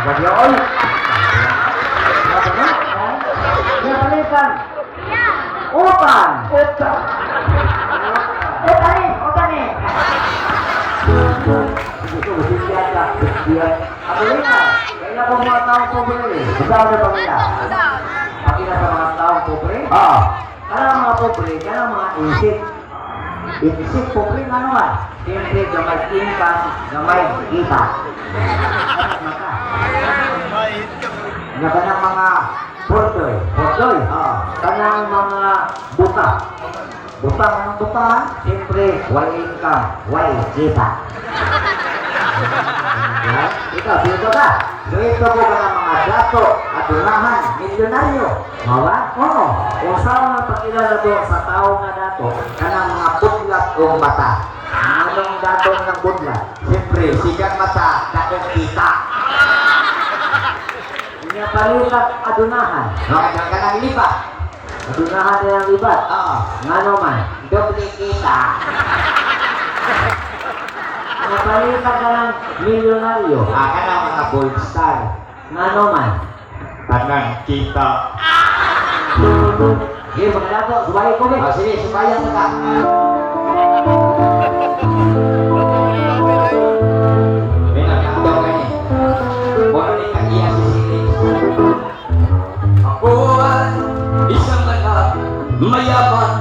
Bagyo, oy. Nga palitan. Utan. Uta. Utan eh, utan eh. Abelina, kailan ko mga taong pobre? Ikaw na pamilya. Pakita sa mga taong pobre? Ah. Kanang mga pobre, kanang mga isip. Isip pobre nga naman. Siyempre, gamay income, gamay kita. Mata. Nga kanang mga bordoy. Bordoy? Ah. Kanang mga buta. Buta, anong buta? Siyempre, way income, way kita. Ya, ikaw, sino ka? Dito ko ka ng mga dato, adunahan, milyonaryo. Mao ba? Oo. Kung saan nga pagkilala to sa tao nga dato, Kanang mga budlat o mata. Anong dato ng budlat? Siyempre, sigang mata, dakong kita. Inya palitan adunahan. No, kanang lipat. Adunahan nilang libat. Ah. Ngano man? Doble kita. Nga palitan ka ng milyonaryo. Ah, kanang mga gold star. Ngano man? Tanang kita. Sige, mga dato, subay ko, be. Ah, sige, subayan ka. May nagkakdaw ka ni. Bono ni kang iya si Sili. Ako ay isang anak, mayaman.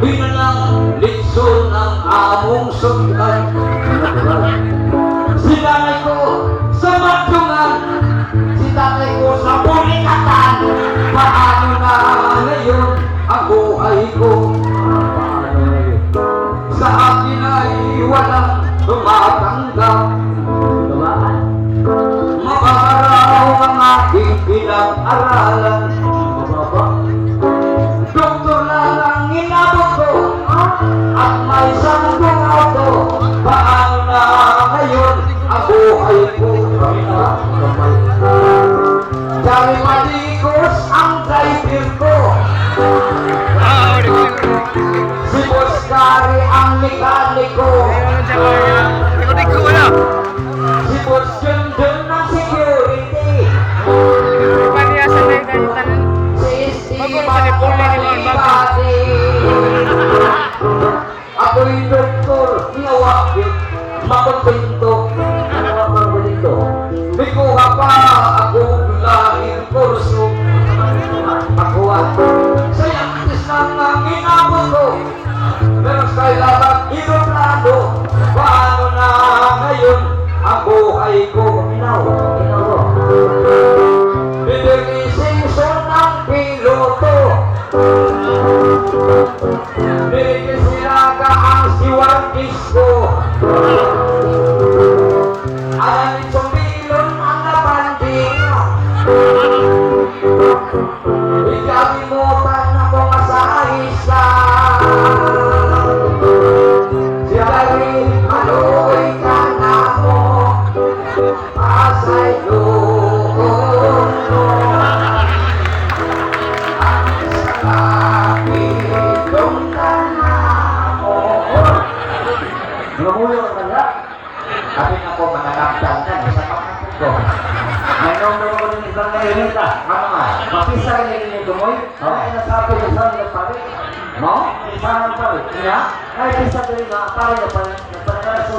Pero lang litson ang among sungkay. Si nanay ko sa Madungan, si tatay ko sa Bulikatan. Paano na ngayon ang buhay ko? Paano na yun? Sa akin ay walang tumatanggap. Tumaan. Mababaraw ang aking pinag-aralan. Mababa. Doktor lang ang inabot ko at may sangkong auto. Paano na ngayon ang buhay ko? Kamay. Dari Maligos ang driver ko. Si Boss Gary ang mekaniko. Si Boss Jun ang security. Si Steve ang body. Ako'y doktor nga wakit makontento. Ano ang paborito? Mikuha pa ako lahing kurso. Makuha. Sa yantis lang ang inabot ko. Pero sa laban eroplano. Paano na ngayon ang buhay ko? Ikaw. Ikaw ko. Bibigising ng piloto. Bigisiraga ang siwangkis ko. Alam sumilon ang nabanding. Ikalimutan ako masahisa. Siya rin maluoy ka na mo. Pasaylo. Ang sakapitong kanamo. Mamulo ka kaya? Sabi nga po, mananamtan na, sa pangapit ko. May nombre ko ng ibang nairinta. Ano nga? Mapisa ka nila yung dumoy. Oo. Ay, nasabi ko sa nila pare. No? Saan ang pare? Nga? Ay, pisa ko rin na pare na pare.